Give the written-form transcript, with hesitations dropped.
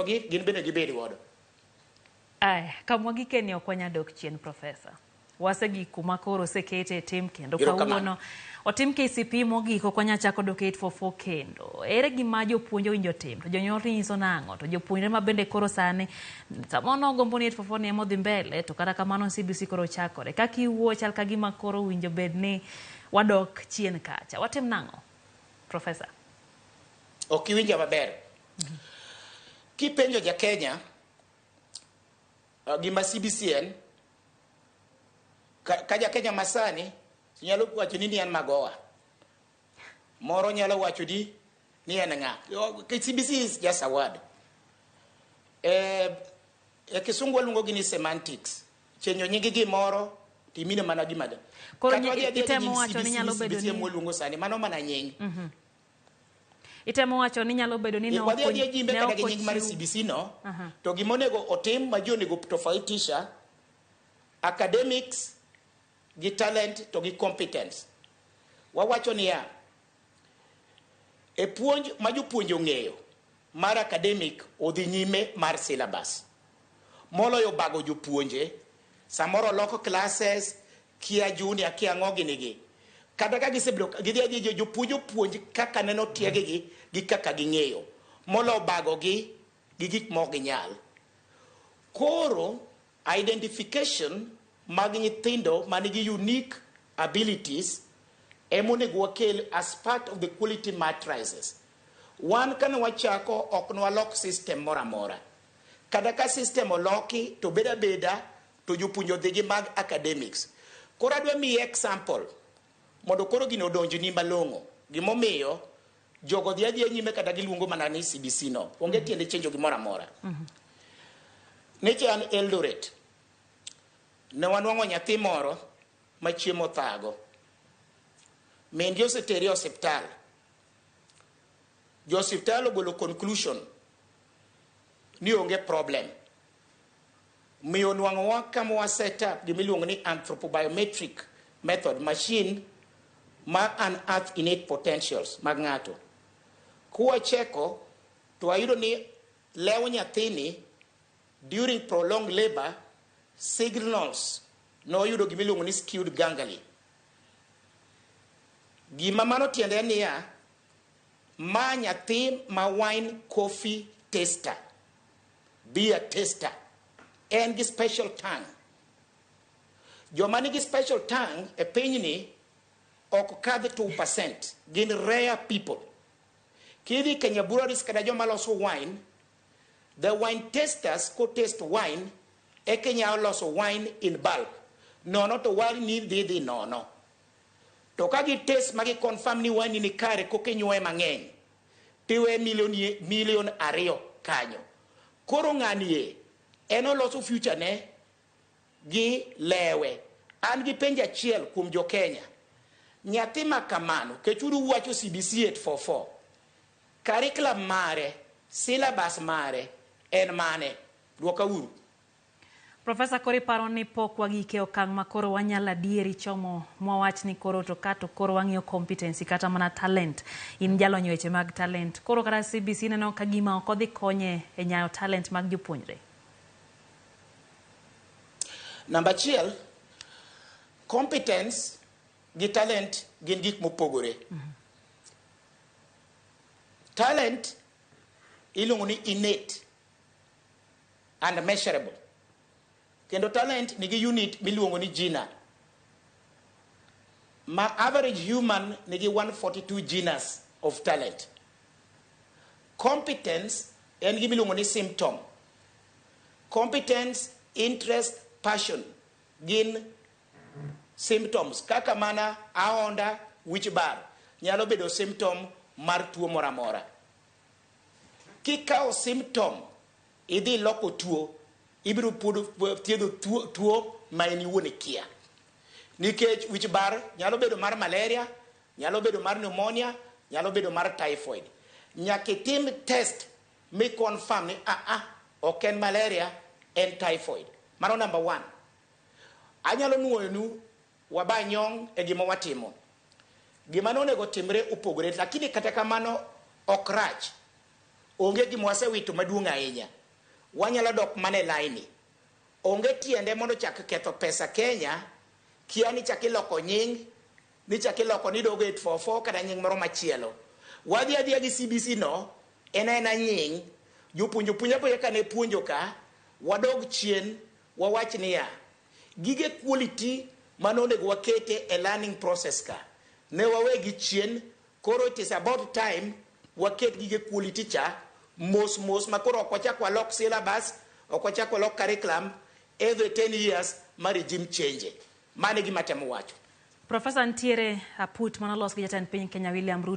gi gin bende gibed godo. Aya, kamwa gikeni ok wanyal dok chien, Profesa. Wasegik kuma koro osekete e tim kendo Erokamano. Kawuono otim KCPE mogik, ok wanyal chako dok 844 kendo. Ere gima jopuonj owinjo tim? To jonyuol to nyiso nang'o? To jopuonjre ma bende koro sani samoro nogombo ni 844 ni ema odhi mbele, to kata kamano CBC koro chakore. Kaka iwuo chal ka gima koro owinjo bed ni wadok chien kacha. Watim nang'o? Profesa. Ok iwinja maber. Kipenjo ja Kenya gima CBC en, ka ja Kenya masani nyalo wacho ni en magoha. Moro nyalo wacho ni en ng'a. CBC is just a word. E kisungu waluongo gi ni semantics. Chenjo nying gimoro timine mana gima da. Koro Kata wadhi adhiya gi itemo nying wacho ni CBC, nyalo bedo CBC ni ema waluongo sani, mano mana nying. Itemo wacho ni nyalo bedo ni ne Wadhi ok adhiya jimbe ne kata gi ok nying mar ochiw CBC no, to gima onego otim ma ji onego tofautisha academics gi talent to gi competence. Wawacho niya, e puonj ma jopuonj ong'eyo mar academic odhi nyime mar syllabus. Moloyo bago jopuonje, samoro loko classes, kia junior, kia ang'o gini gi. Kata ka gisebedo, gidhi adhiya jopuonj opuonj kaka neno tieggi gi kaka ging'eyo. Moloyo bago gi gi gik ma ok ginyal. Koro identification mag nyithindo manigi unique abilities ema onego wakel as part of the quality matrices. Wan kane wachako ok nwalok system moro amora. Kata ka system oloki to beda abeda to jopuonj odhi gi mag academics. Koro adwa miyi example mondo koro gino odonjni malong'o. Gimomiyo jogo dhi adhiya nyime kata giluongo mana ni CBC no. Onge tiende chenjo gimoro amora. Neche an Eldoret, ne wanwang'o nyathi moro ma chiemo thago. Min gi osetere e osiptal. Jo osiptal ogolo conclusion ni onge problem. Miyo nwang'owa kama wa set up gimiluongo ni anthropobiometric method machine ma unearth innate potentials mag ng'ato. Kuwacheko to wayudo ni lew nyathini during prolonged labor signals noyudo gimiluongo ni skewed ganglia. Gima mano tiende en niya, ma nyathi ma wine coffee taster, beer taster, en gi special tongue. Joma nigi special tongue e pinyni ok kadh 2%, gin rare people. Kidhi Kenya Breweries kata joma loso wine, the wine tasters ko taste wine, eka inyalo loso wine in bulk. Nono to wine ni dhi dhi nono. To ka gi taste ma gi confirm ni wine ni kare koka inyuoye mang'eny, tiwe milion 2 kanyo. Koro ng'ani e, en oloso future ne gi lewe. An gi penjo achiel kuom jo Kenya. Nyathi ma kamano, kech uru wacho CBC 844, curriculum mare, syllabus mare, en mane? Dwoka uru. Profesa, koro iparo ni pok wagike okang' ma koro wanyalo adieri chomo mwawach ni koro to ka to koro wang'iyo competency kata mana talent. In jalony e weche mag talent. Koro kata CBC neno ka gima ok odhi konye e nyayo talent mag jopuonjre. Namba achiel, competence gi talent gin gik mopogore. Talent iluongo ni innate and measurable. Kendo talent nigi unit miluongo ni gina. Ma average human nigi 142 ginas of talent. Competence en gima iluongo ni symptom. Competence, interest, passion gin symptoms kaka mana ahonda, wich bar nyalo bedo symptom mar tuo moro amora. Kikawo symptom idhi loko tuo, ibiro thiedho tuo ma in iwuon ikia. Nikech wich bar nyalo bedo mar malaria, nyalo bedo mar pneumonia, nyalo bedo mar typhoid. Nyaka itim test mi confirm ni ok en malaria, en typhoid. Mano number one. Anyalo nuoyonu waba nyong' e gima watimo. Gima nonego timre opogore, lakini kata kamano ok rach. Onge gima wasewito maduong' ahinya. Wanyalo dok mana e laini. Onge tiende mondo chak ketho pesa Kenya, kia ni chak iloko nying, ni chak iloko ni dogo 844 kata nying moro machielo. Wadhi adhiya gi CBC no, en aena nying, jopuonj opuonj apuonja kane puonjo ka, wadog chien, wawach niya, gige quality mane onego wakete e learning process ka, ne wawegi chien, koro it is about time waket gige quality cha mos mos ma koro ok wachak walok syllabus, ok wachak walok curriculum every 10 years ma regime change. Mano e gima atemo wacho. Profesa, nitiere aput manolos gi jatend piny Kenya William Ruto.